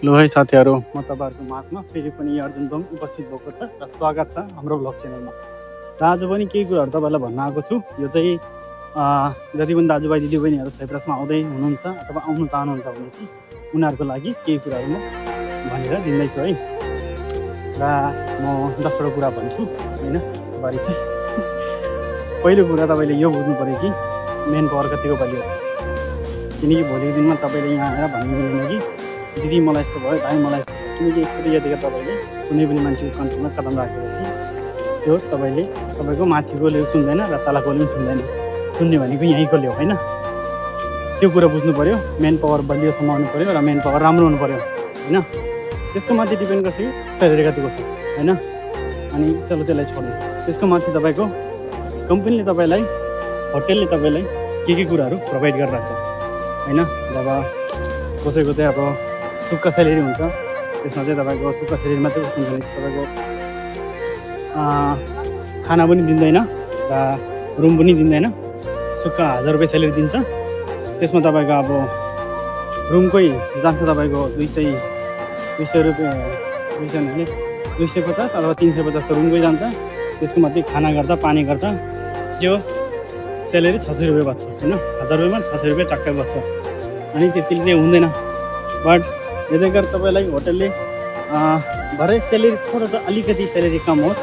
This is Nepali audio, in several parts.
लो है साथीहरू, म तपाईँहरूको माझमा फेरि पनि अर्जुन दोङ उपस्थित भएको छ र स्वागत छ हाम्रो ब्लग च्यानलमा। र आज पनि केही कुराहरू तपाईँलाई भन्न आएको छु। यो चाहिँ जति पनि दाजुभाइ दिदीबहिनीहरू साइप्रसमा आउँदै हुनुहुन्छ अथवा आउनु चाहनुहुन्छ भने चाहिँ उनीहरूको लागि केही कुराहरू म भनेर दिँदैछु है। र म 10वटा कुरा भन्छु होइन। यसको बारे चाहिँ पहिलो कुरा तपाईँले यो बुझ्नु पऱ्यो कि मेन पावर कतिको बलियो छ। किनकि भोलिको दिनमा तपाईँले यहाँ आएर भन्नु मिलेन कि दिदी मलाई यस्तो भयो, भाइ मलाई यस्तो भयो। किनकि एकचोटि यतिखेर तपाईँले कुनै पनि मान्छेको कन्ट्रोलमा कदम राखेपछि त्यो तपाईँको माथिकोले सुन्दैन र तलकोले पनि सुन्दैन। सुन्ने भनेको यहीँकोले हो होइन। त्यो कुरा बुझ्नु पऱ्यो। मेन पावर बलियोसम्म आउनु पऱ्यो र मेन पावर राम्रो हुनु पऱ्यो होइन। त्यसको माथि डिपेन्ड गर्छ कि स्यालेरी कतिको छ होइन। अनि चलो त्यसलाई छोड्यो। त्यसको माथि तपाईँको कम्पनीले तपाईँलाई, होटेलले तपाईँलाई के कुराहरू प्रोभाइड गरिरहेछ होइन। जब कसैको चाहिँ अब सुक्खा स्यालेरी हुन्छ, त्यसमा चाहिँ तपाईँको सुक्खा स्यालेरीमा चाहिँ कस्तो हुन्छ भने तपाईँको खाना पनि दिँदैन र रुम पनि दिँदैन। सुक्खा 1000 रुपियाँ स्यालेरी दिन्छ। त्यसमा तपाईँको अब रुमकै जान्छ तपाईँको 200 रुपियाँ, 250 अथवा 350 त रुमकै जान्छ। त्यसको माथि खाना गर्दा पानी गर्दा जे होस् स्यालेरी 600 रुपियाँ बच्छ होइन। 1000 रुपियाँमा 600 रुपियाँ चक्कै बच्छ। अनि त्यतिले चाहिँ हुँदैन। बट यदि गरेर तपाईँलाई होटेलले भरे स्यालेरी थोरै छ, अलिकति स्यालेरी कम होस्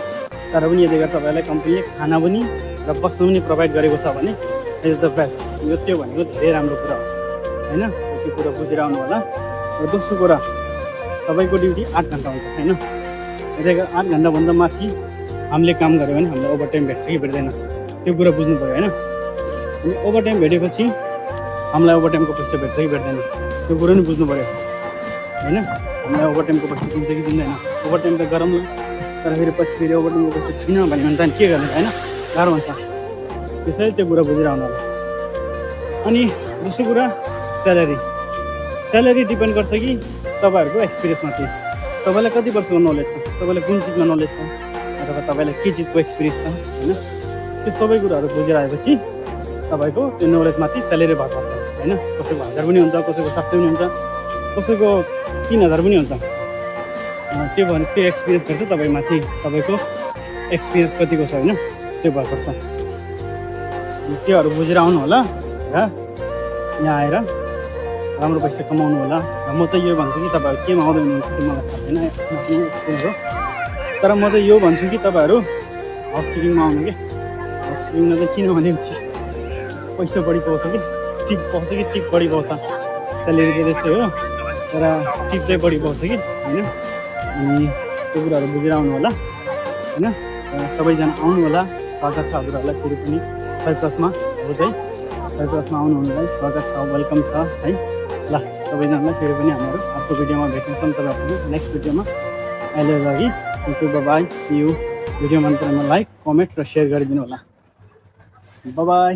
तर पनि यदि गरेर तपाईँलाई कम्पनीले खाना पनि र बस्नु पनि प्रोभाइड गरेको छ भने इज द बेस्ट। त्यो भनेको धेरै राम्रो कुरा हो होइन। त्यो कुरा बुझेर आउनु होला। र दोस्रो कुरा, तपाईँको ड्युटी 8 घन्टा हुन्छ होइन। यदि 8 घन्टाभन्दा माथि हामीले काम गऱ्यो भने हामीलाई ओभरटाइम भेट्छ कि भेट्दैन त्यो कुरा बुझ्नु पऱ्यो होइन। अनि ओभरटाइम भेटेपछि हामीलाई ओभरटाइमको पैसा भेट्छ कि भेट्दैन त्यो कुरो पनि बुझ्नु पऱ्यो होइन। हामीलाई ओभरटाइमको पैसा दिन्छ कि दिँदैन। ओभरटाइम त गरौँ न, तर पछि फेरि ओभरटाइमको पैसा छैन भने त के गर्ने होइन, गाह्रो हुन्छ। त्यसैले त्यो कुरा बुझेर आउनु होला। अनि दोस्रो कुरा, स्यालेरी डिपेन्ड गर्छ कि तपाईँहरूको एक्सपिरियन्समाथि। तपाईँलाई कति वर्षको नलेज छ, तपाईँलाई कुन चिजमा नलेज छ, अथवा तपाईँलाई के चिजको एक्सपिरियन्स छ होइन। त्यो सबै कुराहरू बुझेर आएपछि तपाईँको त्यो नलेजमाथि स्यालेरी भर पर्छ होइन। कसैको 1000 पनि हुन्छ, कसैको 700 पनि हुन्छ, कसैको 3000 पनि हुन्छ। त्यो एक्सपिरियन्स गर्छ तपाईँमाथि, तपाईँको एक्सपिरियन्स कतिको छ होइन, त्यो भर पर्छ। त्योहरू बुझेर आउनु होला र यहाँ आएर राम्रो पैसा कमाउनु होला। र म चाहिँ यो भन्छु कि तपाईँहरू केमा आउँदै हुनुहुन्छ त्यो मलाई थाहा छैन, आफ्नो एक्सपिरियन्स हो। तर म चाहिँ यो भन्छु कि तपाईँहरू हाउसकिपिङमा आउनु कि। हाउसकिपिङमा चाहिँ किन भनेपछि पैसा बढी पाउँछ कि टिप पाउँछ कि टिप बढी पाउँछ। स्यालेरी त त्यस्तै हो तर टिप चाहिँ बढी पाउँछ कि होइन। अनि त्यो कुराहरू बुझेर आउनु होला होइन। सबैजना आउनु होला। स्वागत छ हजुरहरूलाई फेरि पनि साइप्रसमा। अब चाहिँ साइप्रसमा आउनुहुनेलाई स्वागत छ, वेलकम छ है। ल सबैजनालाई फेरि पनि हामीहरू अर्को भिडियोमा भेट्नेछौँ तपाईँहरूसँग नेक्स्ट भिडियोमा। अहिले लागि thank you, bye, see you. Video मन परेमा लाइक, कमेन्ट र सेयर गरिदिनु होला। बाई।